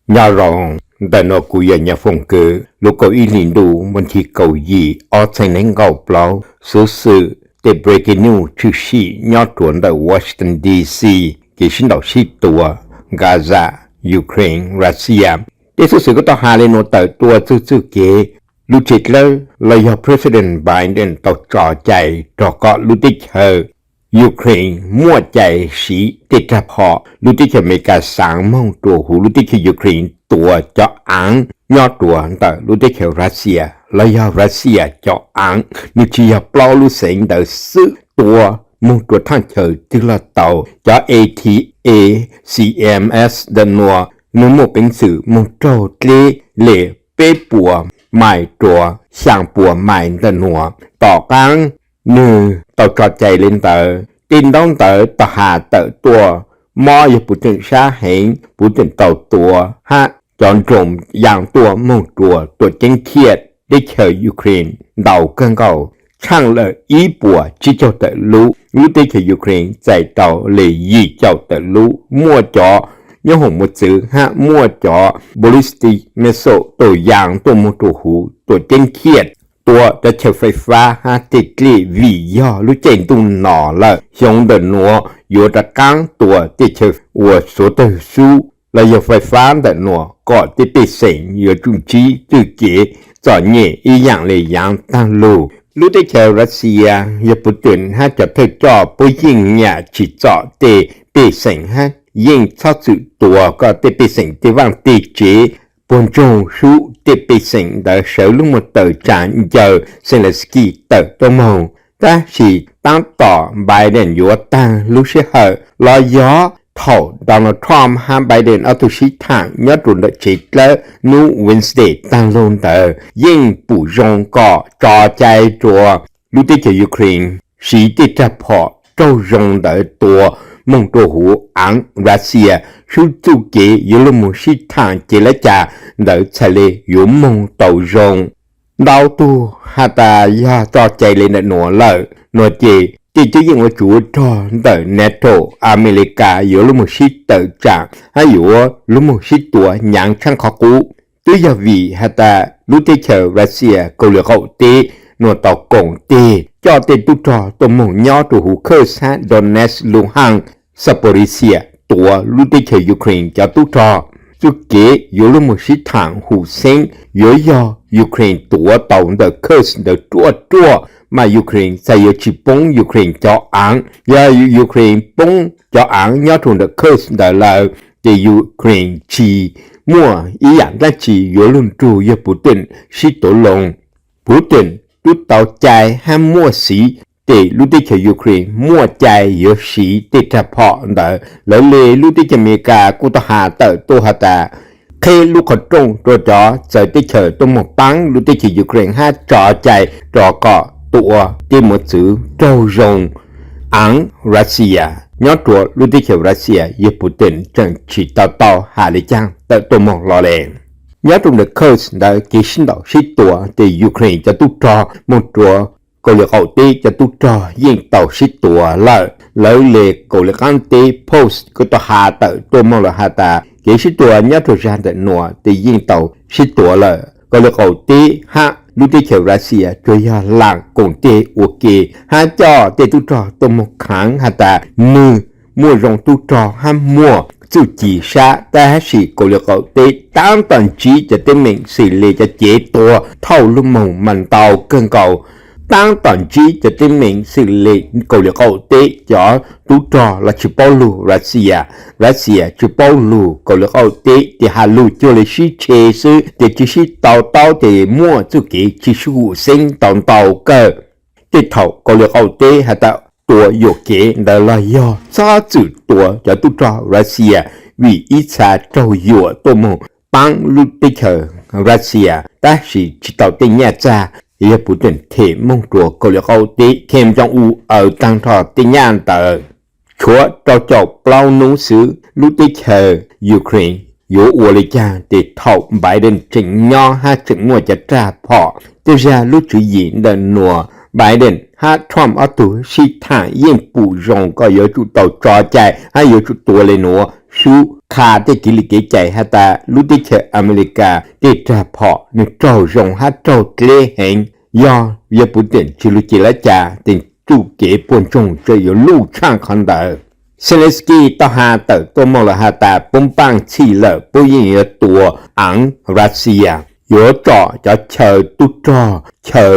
Nyob zoo, ntawm no kuv yog Nyiaj Foom Kws. Lub kaum ib hlis ntuj, vas thib kaum yim, ob txhiab nees nkaum plaub, xuv xwm tej breaking news tshwm sim nyob rau ntawm Washington D C, kev sib ntaus sib tua, Gaza, Ukraine, Russia. Tej xuv xwm kuj tau has li nuav tawm tuaj txug txuj kev lub tsev dlawb los yog President Biden tau tso cai rau kom lub teb chaws Ukraine muaj cai siv tej raj phom lub teb chaws Amelikas xaav moog rua huv lub teb chaws Ukraine tua cov aav nyob rua ntawm lub teb chaws Russia los yog Russia cov aav. Nwg tsi yog plaub lub xeev ntawd xwb, tua moog rua thaaj chaw twg los tau. Cov A T A C M S ntawm nuav nwg muaj peev xwm moog raug dleb le peb puas mais rua xyaa puas mais ntawm nuav. Tom qaab nwg tau tso cai le ntawd, tej ntaub ntawv tau has tawm tuaj, mob yog Putin sab heev, Putin tau tua hab cov drone yaa tuaj moog rua tuam ceeb thiaj teb chaws Ukraine ntau kawg nkaus, tshaaj lawm ib puas tsib caug tawm lub. Lub teb chaws Ukraine txais tau le yim caum tawm lub, muaj cov nyoob hoom mos txwv hab muaj cov ballistic missile tau yaa tuaj moog rua huv tuam ceeb thiaj, tua cov chaw fais fab hab tej dlej vim yog lub caij ntuj no lawm. Xyoo ntawm nuav yuav rov qaab tua tej chaw uas suav tawg xub los yog fais fab ntawm nuav kom tej pej xeem yuav tsum ntsib txuj kev txom nyem ib yaam le yaav taag lug. Lub teb chaws Russia yog Putin hab cov thawj coj puab yeej nyam tsim txom tej pej xeem hab yeej txhob txwm tua kom tej pej xeem tej vaaj tej tsev puag ntsoog xub tej pej xeem ntawd sawv lub muag tawm tsaam ncaws Zelensky tawm tuaj moog. Tab sis taab tom Biden yuav taag lub sij hawm los yog thaum Donald Trump hab Biden ob tug sib thaam nyob rua ntawm tsev dlawb nub Wednesday taag lug ntawd yeej pum zoo kom tso cai rua lub teb chaws Ukraine siv tej raj phom raug zoo ntawd tua moog rua huv aav Russia, xub txuj kev yuav lug moog sib thaam ces lab cas ntawd txhais le yuav moog tau zoo. Ntau tug has tas yog tso cai le ntawm nuav lawm nuav ces tej cuab yeej ua tsuv rog ntawm NATO, Amelikas yuav lug moog sib tawm tsaam hab yuav lug moog sib tua nyaav tshaaj qhov qub. Twb yog vim has tas lub teb chaws Russia kaus lim qaum teb nuav tau koom teg coj tej tub rog tuaj moog nyob rua huv Kursk hab Donetsk, Luhansk, Zaporizhzhia tuav lub teb chaws Ukraine cov tub rog. Txuj kev yuav lug moog sib thaam huv xeeb yuav yog Ukraine tuav tau ntawm Kursk ntawd ruaj ruaj mas Ukraine txhaj yuav tsi poob Ukraine cov aav. Yog Ukraine poob cov aav nyob rua ntawm Kursk ntawd lawm ces Ukraine tsi muaj ib yaam dlaab tsi yuav lug nrug yawg Putin sib tuav loo. Putin tub tau cai hab muaj siv ces lub teb chaws Ukraine muaj cai yuav siv tej raj phom ntawd. Lawv le lub teb chaws Amelikas kuj tau has tawm tuaj has tas qheb lub qhov rooj rua cov txawv teb chaws tuaj moog paab lub teb chaws Ukraine hab tso cai rua kom tua tej mos txwv raug zoo aav Russia nyob rua lub teb chaws Russia. Yawg Putin tseem tsi tau tau has le caag tawm tuaj moog los le. Nyob rua ntawm Kursk ntawd kev sib ntaus sib tua ces Ukraine cov tub rog moog rua kaus lim qaum teb cov tub rog yeej tau sib tua lawm. Lawv le kaus lim qaab teb Post kuj tau has tawm tuaj moog lawm has tas kev sib tua nyob rua zag ntawm nuav ces yeej tau sib tua lawm. Kaus lim qaum teb hab lub teb chaws Russia tsuas yog laam koom teg ua ke hab coj tej tub rog tuaj moog khaav has tas nwg muaj zoo tub rog hab muaj txuj ci sab, tab sis kaus lim qaum teb taab tom ntsib cov teeb meem xws le cov cev tuag thauj lug moog mas ntau kawg nkaus. Taab tom ntsib cov teeb meem xws le kaus lim qaum teb cov tub rog los tsi paub lug Russia, Russia tsi paub lug kaus lim qaum teb, ces has lug cuag le sib tshe xwb ces tsi sib tau taub ces muaj txuj kev tsi sib hum xeeb tau ntau kawg. Tej thaum kaus lim qaum teb has tas tua yuam kev ntawd los yog txhob txwm tua cov tub rog Russia vim ib txha raug yuam tuaj moog paab lub teb chaws Russia tab sis tsi tau tej nyaj txag. Yawg Putin them moog rua kaus lim qaum teb Kim Jong-un aws taag nrho tej nyaj ntawd. Tshuav rau caum plaub nub xwb lub teb chaws Ukraine yuav ua le caag tes thaum Biden tseem nyob hab tseem muaj cov raj phom. Tej zag lub tswv yim ntawm nuav Biden hab Trump ob tug sib thaam yeej pum zoo kom yuav tsum tau tso cai hab yuav tsum tua le nuav xub qha tej kev li kev cai has tas lub teb chaws Amelikas tej rag phom nws raug zoo hab raug dleb heev. Yog Yaj Puv Tim tsi lug ceg lab cas, tes txuj kev puag ntsoog tseem yuav luj tshaaj qhov ntawd. Zelensky tau has tawm tuaj moog lawm has tas puab npaaj txhij lawm, puab yeej yuav tua aav Russia, yuav tsom cov chaw tub rog, chaw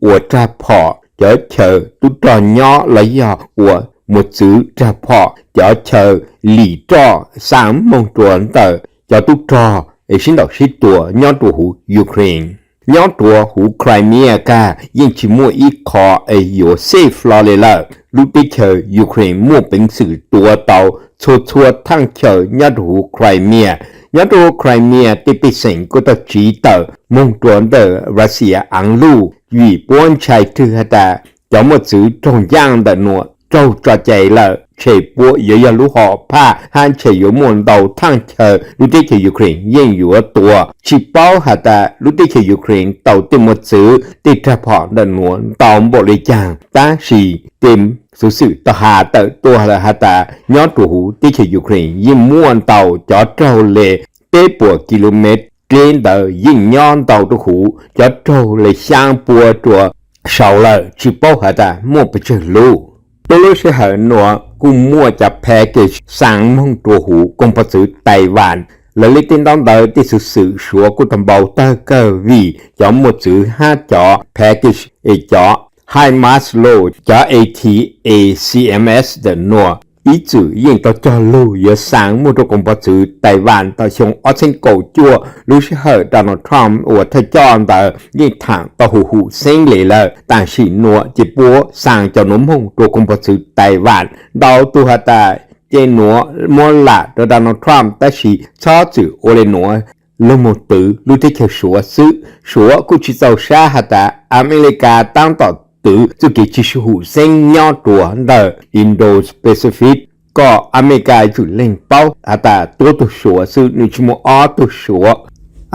ua rag phom, cov chaw tub rog nyob los yog ua mos txwv rag phom, cov chaw lim roj xaa moog rua ntawm cov tub rog es sib ntaus sib tua nyob rua huv Ukraine. Nyob rua huv Crimea kag yeej tsi muaj ib qho es yuav safe hlo le lawm. Lub teb chaws Ukraine muaj peev xwm tua tau txhua txhua thaaj chaw nyob rua huv Crimea. Nyob rua huv Crimea tej pej xeem kuj tau tsiv tawm moog rua ntawm Russia aav luj, vim puab ntshai twg has tas cov mos txwv raug ncaaj ntawm nuav raug tso cai lawm, tshe puab yuav yog lub hom phaj hab tshe yuav muaj ntau thaaj chaw lub teb chaws Ukraine yeej yuav tua. Tsi paub has tas lub teb chaws Ukraine tau tej mos txwv tej rag phom ntawm nuav ntau npaum le caag, tab sis tej xuv xwm tau has tawm tuaj lawm has tas nyob rua huv teb chaws Ukraine yeej muaj ntau cov raug le peb puas kilomev dleb ntawd yeej nyob ntau rua huv, cov raug le xyaa pua rua saud lawm, tsi paub has tas muaj pes tsawg lub. Tuab lub sij hawm nuav kuj muaj cov package xaa moog rua huv koog pov txwv Taiwan. Lawv le tej ntaub ntawv tej xuv xwm Suav kuj tau npau tawg kawg vim cov mos txwv hab cov package es cov HIMARS los cov ATACMS ntawm nuav ib txwm yeej tau cog lug yuav xaa muaj rua koog pov txwv Taiwan tom xyoo ob txheeb kaum cuaj lub sij hawm Donald Trump ua thawj coj ntawd yeej thaam tau huv huv xeeb le lawm. Tam sim nuav ces puab xaa cov nuav moog rua koog pov txwv Taiwan. Ntau tug has tas ces nuav muab lam rua Donald Trump, tab sis txhob txwm ua le nuav, lug moog twv lub teb chaws Suav xwb. Suav kuj tsi txaus sab has tas Amelikas taab tom twv txuj kev tsi huv xeeb nyob rua ntawm Indo-Pacific, kom Amelikas yuav tsum leeg paub has tas tuab tug Suav xwb, nwg tsi muaj ob tug Suav.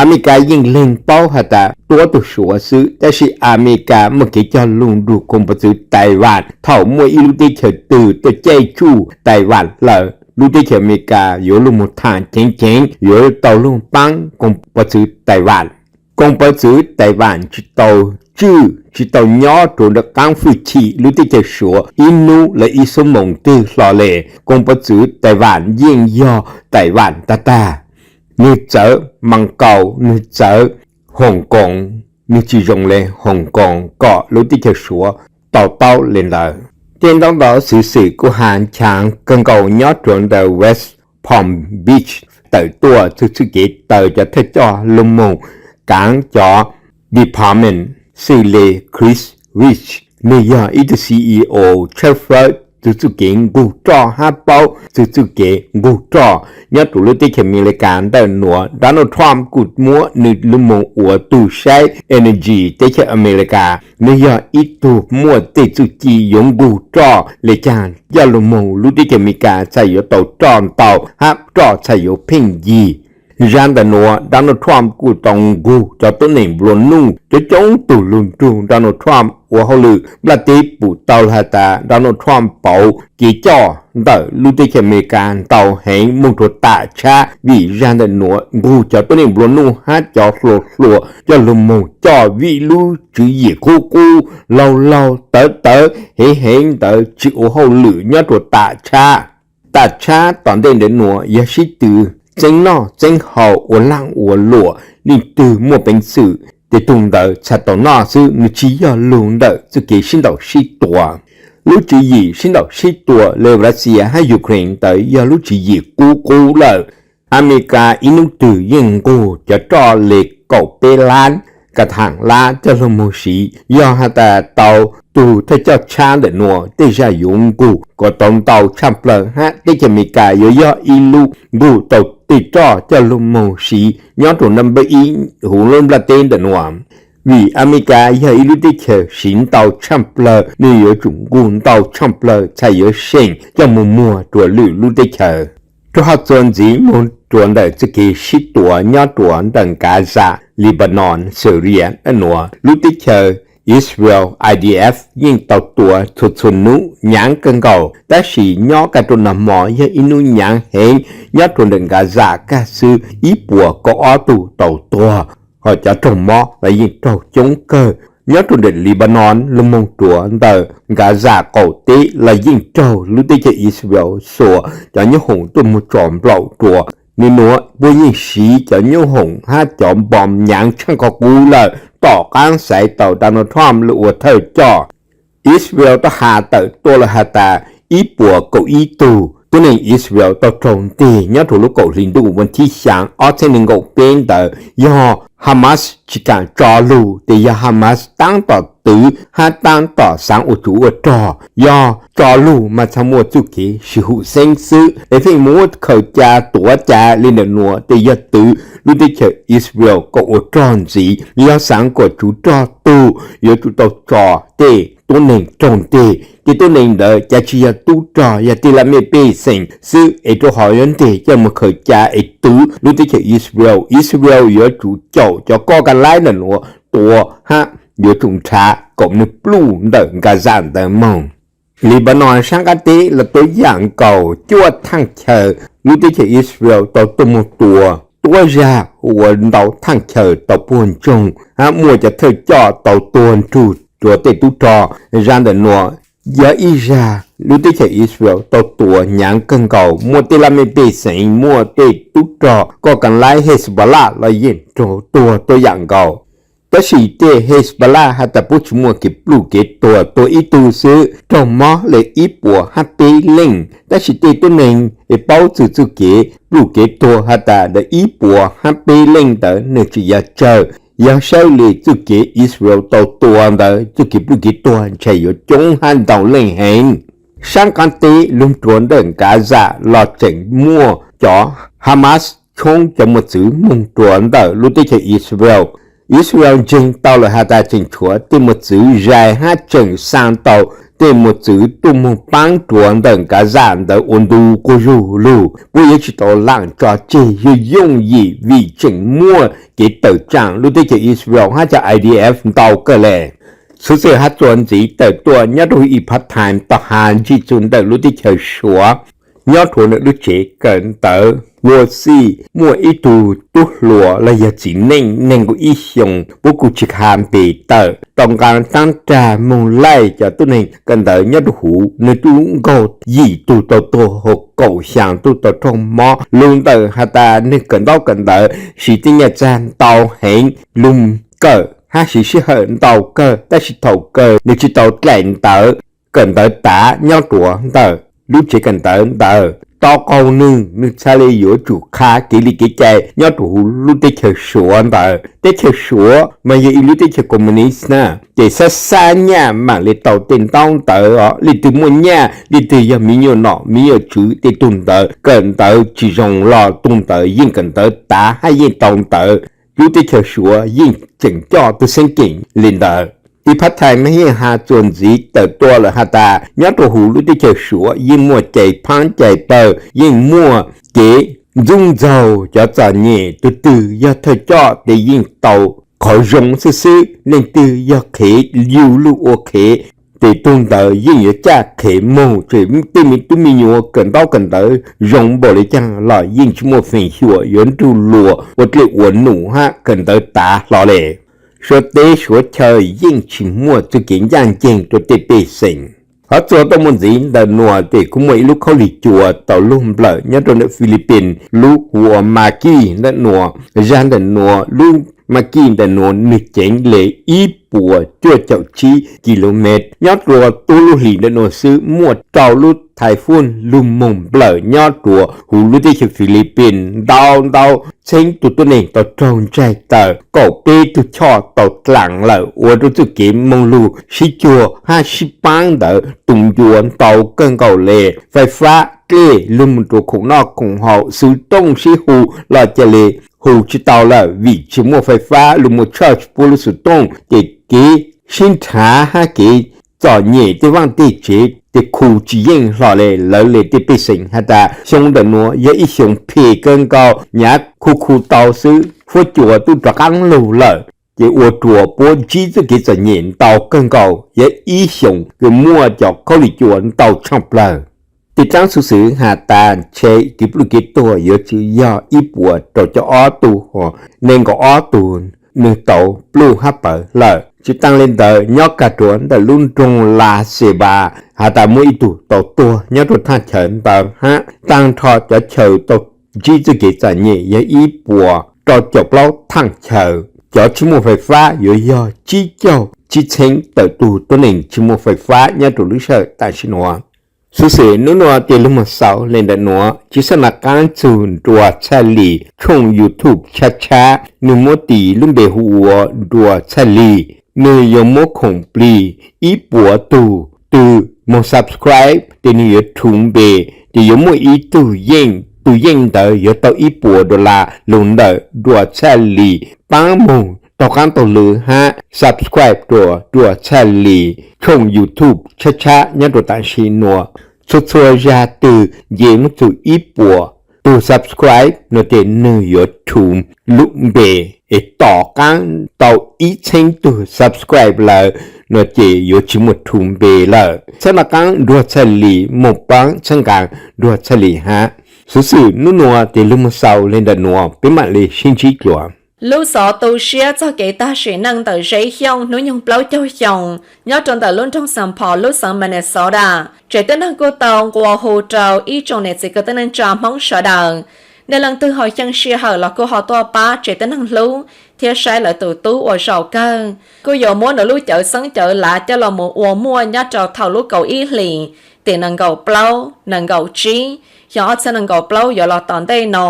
Amelikas yeej leeg paub has tas tuab tug Suav xwb, tab sis Amelikas muaj kev cog lug nrug koog pov txwv Taiwan. Thaum muaj ib lub teb chaws twg tuaj caij tsuj Taiwan lawm, lub teb chaws Amelikas yuav lug moog thaam ceev ceev, yuav tau lug paab koog pov txwv Taiwan. Koog pov txwv Taiwan tsi tau tswj, tsi tau nyob rua nraag qaab fwj chim lub teb chaws Suav ib nub los ib xuab moos twg hlo le. Koog pov txwv Taiwan yeej yog Taiwan tag tag. Nwg txawv Macau, nwg txawv Hong Kong, nwg tsi zoo le Hong Kong kom lub teb chaws Suav to taub le ntawd. Tej ntaub ntawv xuv xwm kuj has nchav kawg nkaus nyob rua ntawm West Palm Beach tawm tuaj txug txuj kev taw cov thawj coj lug moog kaav cov department xwb le Chris Rich, nwg yog ib tug C E O tshawb fawb txug txuj kev nqug roj hab paub txug txuj kev nqug roj nyob rua lub teb chaws Amelikas ntawm nuav. Donald Trump kuj muab nwg lug moog ua tug saib energy teb chaws Amelikas. Nwg yog ib tug muaj tej txuj ci yuav nqug roj le caag coj lug moog lub teb chaws Amelikas txhaj yuav tau roj ntau hab roj txhaj yuav pheej yig. Zag ntawm nuav Donald Trump kuj tau nqug cov tuab neeg nplua nuj coob coob tug lug nrug Donald Trump ua hauj lwm. Nplaj teb pum tau has tas Donald Trump pauv kev coj ntawm lub teb chaws Amelikas ntau heev moog rua tam tshab, vim zag ntawm nuav nqug cov tuab neeg nplua nuj hab cov hluas hluas coj lug moog coj vim lub tswv yim qub qub laug laug tawv tawv heev heev ntawd tsi ua hauj lwm nyob rua tam tshab. Tam tshab tom ntej ntawm nuav yog sib tw txeeb noj txeeb haus ua laaj ua luam, leej twg muaj peev xwm tes tug ntawd txhaj tau noj xwb, nwg tsi yog lug ntawm txuj kev sib ntaus sib tua. Lub tswv yim sib ntaus sib tua le Russia hab Ukraine ntawd yog lub tswv yim qub qub lawm. Amelikas ib nub twg yeej nqug cov roj le kaum peb lab ka thaam lab coj lug moog siv. Yog has tas tau tug thawj coj tshab ntawm nuav, tej zag yuav nqug kom tau ntau tshaj plawg hab teb chaws Amelikas yuav yog ib lub nqug tau tej roj coj lug moog siv nyob rua nab npawb ib huv lub nplaj teb ntawm nuav. Vim Amelikas yog ib lub teb chaws siv ntau tshaj plawg, nwg yuav tsum nqug ntau tshaj plawg txhaj yuav seem coj moog muag rua lwm lub teb chaws. Rua hov txuas ntxiv moog rua ntawm txuj kev sib tua nyob rua ntawm Gaza, Lebanon, Syria nuav, lub teb chaws Israel I D F yeej tau tua txhua txhua hnub hnyav kawg nkaus, tab sis nyob kaj rau nag hmo yog ib hnub hnyav heev nyob rau ntawm Gaza kaj xwb, ib puas kaum ob tug tau tuag, ho cov raug mob los yeej raug coob kawg. Nyob rau ntawm Lebanon los mus rau ntawm Gaza qaum teb los yeej raug lub teb chaws Israel xuas cov nyoob hoom tuaj mus tso nplaum rau. Nws nuav puab yeej siv cov nyoob hoom hab cov npoo hnyav tshaaj qhov qub lawm. Tom qaab xaiv tau Donald Trump lug ua thawj coj, Israel tau has tawm tuaj lawm has tas ib puas kaum ib tug tuab neeg Israel tau raug nteg nyob rau lub kaum hli ntuj vas thib xyaa ob txheeb neeg nkaum peb ntawd yog Hamas tsi kaam tso lug, tes yog Hamas taab tom twv hab taab tom xaav ua tsov ua rog, yog tso lug mas txhaj muaj txuj kev sib hum xeeb xwb. Es feem muab khaws ca tuav ca le ntawm nuav tes yog twv lub teb chaws Israel kom ua rog ntxiv, yog xaav kom tsov rog tug yuav tsum tau tso tej tuab neeg raug nteg. Tej tuab neeg ntawd cav tsi yog tub rog, yog tej laj mej pej xeem xwb, es rau qhov yuav nteg coj mus khaws ca es twv lub teb chaws Israel. Israel yuav tsum caum cov koj ka laib ntawm nuav tua hab yuav tsum nrhav kom nwg pluj ntawm Gaza ntawd moog. Lebanon saab qaab teb los tuab yaam nkaus, cuaj thaaj chaw lub teb chaws Israel tau tuaj moog tua, tuab zag ua ntau thaaj chaw tau puag ntsoog hab muaj cov thawj coj tau tuag nrug rua tej tub rog. Zag ntawm nuav yog ib zag lub teb chaws Israel tau tua hnyav kawg nkaus, muaj tej laj mej pej xeem, muaj tej tub rog koj ka laib Hezbollah los yeej raug tuag tuab yaam nkaus. Tab sis tej Hezbollah has tas puab tsi muaj kev pluj kev tuag, tuag ib tug xwb, raug mob le ib puas hab peb leej. Tab sis tej tuab neeg es paub txug txuj kev pluj kev tuag has tas ntawm ib puas hab peb leej ntawd nwg tsi yog tsawg, yog saib le txuj kev Israel tau tua ntawd txuj kev pluj kev tuag ntshai yuav coob hab ntau leej heev. Saab qaab teb lug rua ntawm Gaza los tseem muaj cov Hamas tshoob cov mos txwv moog rua ntawm lub teb chaws Israel. Israel ntseeg tau lawm has tas tseem tshuav tej mos txwv zais hab tseem xaa tau tej mos txwv tuaj moog paab rua ntawm Gaza ntawd ua ntu quas zug lug. Puab yuav tsi tau laam tso tseg yooj yooj yim vim tseem muaj kev tawm tsaam lub teb chaws Israel hab cov I D F ntau kawg le. Xuv xwm hab txuas ntxiv tawm tuaj nyob rua Epoch Times tau has ntsig txug ntawm lub teb chaws Suav, nyob rua ntawm lub tsev kawm ntawv Ua Xij muaj ib tug tub hluas los yog txiv neej neeg nkaum ib xyoos, puab kuj tsi has npe tawm, tau nqaa taab rag moog laij cov tuab neeg kawm ntawv nyob rua huv, nwg tub nkaug yim tug tau tuag, hab kaum xyaa tug tau raug mob. Lug ntawm has tas nwg kawm ntaub kawm ntawv siv tej nyaj txag ntau heev, lug kawm hab siv sij hawm ntau kawg, tab sis thaum kawg nwg tsi tau dlaim ntawv kawm ntawv tav nyob rua ntawm lub tsev kawm ntawv ntawd. Tau qaug nwg, nwg txhaj le yuav tsum qha kev li kev cai nyob rua huv lub teb chaws Suav ntawd. Teb chaws Suav mas yog ib lub teb chaws communist na, ces xab xab nyaj maam le tau tej ntaub ntawv os, leej twg muaj nyaj, leej twg yog miv nyuam nom miv nyuam tswv, tej tug ntawd kawm ntawv tsi zoo los tug ntawd yeej kawm ntawv tav hab yeej tau ntawv. Lub teb chaws Suav yeej tseem coj tug xeeb ceem le ntawd. Epoch Times mas yeej has txuas ntxiv tawm tuaj lawm has tas nyob rua huv lub teb chaws Suav yeej muaj cai phaab cai pawg, yeej muaj kev ntxub ntxaug cov txom nyem. Tug twg yog thawj coj tes yeej tau qhov zoo xwb xwb, leej twg yog qhev yug lug ua qhev, tes tug ntawd yeej yuav caj qhev moog. Tej miv tub miv nyuam kawm ntaub kawm ntawv zoo npaum le caag los yeej tsi muaj feem xyuam yuav nrug luas ua dlej ua num hab kawm ntawv tav hlo le. Suav teb Suav chaw yeej tsi muaj txuj kev ncaaj nceeg rua tej pej xeem. Hov txuas tuaj mus ntxiv ntawm nuav tes kuj muaj ib lub khaub lig cua tau lug nplawm nyob rua ntawm Philippines, lub hu ua Maki ntawm nuav. Zag ntawm nuav, lub Maki ntawm nuav nwg ceev le ib puas cuaj caum tsib kilomev. Nyob rua tub lub hlis ntawm nuav xwb muaj rau lub typhoon lug moog nplawm nyob rua huv lub teb chaws Philippines, ntau ntau txheeb tug tuab neeg tau raug ntsaig tawm, kaum peb tug choj tau dlaam lawm, ua rua txuj kev moog lug sib cuag hab sib paab ntawd tu ncua ntau kawg nkaus le. Fais fab, dlej lug moog rua khoom noj khoom haus, xov tooj sib hu los ca le hu tsi tau lawm vim tsi muaj fais fab lug moog tshaj puab lub xov tooj, ces kev sib nrhav hab kev txom nyem tej vaaj tej tsev tes khu tsi yeej hlo le. Lawv le tej pej xeem has tas xyoo ntawm nuav yog ib xyoo phem kawg nkaus, nyav khu khu tau xwb, huab cua tub rov qaab lug lawm. ces ua rua puab ntsib txuj kev txom nyem ntau kawg nkaus, yog ib xyoos kws muaj cov khaub lig cua ntau tshaaj plawg. Tej rab xuv xwm has tas ntshe kev pluj kev tuag yuav tsum yog ib puas rau caum ob tug, hos neeg nkaum ob tug nwg tau pluj hab pawv lawm. Tsi taag le ntawd, nyob kag rua ntawm lub nroog La Ceiba has tas muaj ib tug tau tuag nyob rua thaaj chaw ntawd hab taag nrho cov chaw tau ntsib txuj kev txom nyem yog ib puas rau caum plaub thaaj chaw. Cov tsi muaj fais fab yuav yog tsib caug tsib txheeb tawm tug tuab neeg tsi muaj fais fab nyob rua lub sij hawm tam sim nuav. Xuv xwm nub nua tes lug moog xaus le ntawm nuav, tsi xaav nov qaab txug Nruas Txhaj Lis tshooj YouTube Tshab Tshab, nwg muab tis lub npe hu ua Nruas Txhaj Lis. Nwg yuav muab khoom plig ib puas tug, twg moog subscribe tes nwg yuav rhuv npe, tes yuav muaj ib tug yeej, tug yeej ntawd yuav tau ib puas dollar lug ntawm Nruas Txhaj Lis paab moog taug qaab taug lw hab subscribe rua Nruas Txhaj Lis tshooj YouTube Tshab Tshab nyob rua tam sim nuav. Txhua txhua zag twg nce muab txug ib puas tug subscribe no ces nwg yuav rhuv lub npe, es tom qaab tau ib txheeb tug subscribe lawm no ces yuav tsi muaj rhuv npe lawm. Xaav nov qaab Nruas Txhaj Lis moog paab txhawb nqaa Nruas Txhaj Lis hab. Xuv xwm nub nua tes lug moog xaus le ntawm nuav, peb maam le sib ntsib dlua. Lub xov tu siab txog kev tag sim neej ntawm Zeb Xyooj hnub nyoog plaub caug xyoo nyob rau ntawm lub nroog Saint Paul lub xeev Minnesota, tsev tib neeg kuj tau nqua hu rau ib tsoom niam txiv kwv tij neej tsa Hmoob sawv daws. Nej leej twg ho xyeej sij hawm los kuj ho tuaj pab tsev tib neeg hlub thiab saib lawv tus tub ua zaum kawg. Kuj yuav muab nws lub cawv xeeb cawv lav coj los mus ua muaj nyob rau thaum lub kaum ib hlis tim nees nkaum plaub nees nkaum tsib, xyoo ob txhiab nees nkaum plaub yuav los tom ntej no,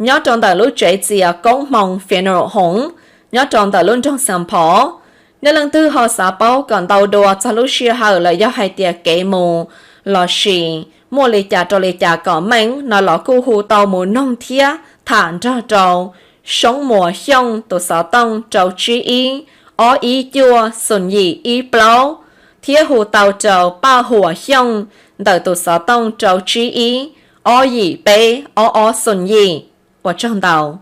nyob rau ntawm lub tsev txias Koob Hmoo Funeral Home nyob rau ntawm lub nroog Saint Paul. Nej leej twg ho xav paub kom ntau dua txog lub sij hawm los yog hais tias kev mus lossis muaj li cas rau li cas kom meej no los kuj hu tau mus noog thiab tham nrog rau Soob Muas Xyooj tus xov tooj rau tsib ib, ob ib cuaj xoom yim ib plaub, thiab hu tau rau Paj Huam Xyooj ntawm tus xov tooj rau tsib ib, ob yim peb ob ob xoom yim. Ua tsaug ntau.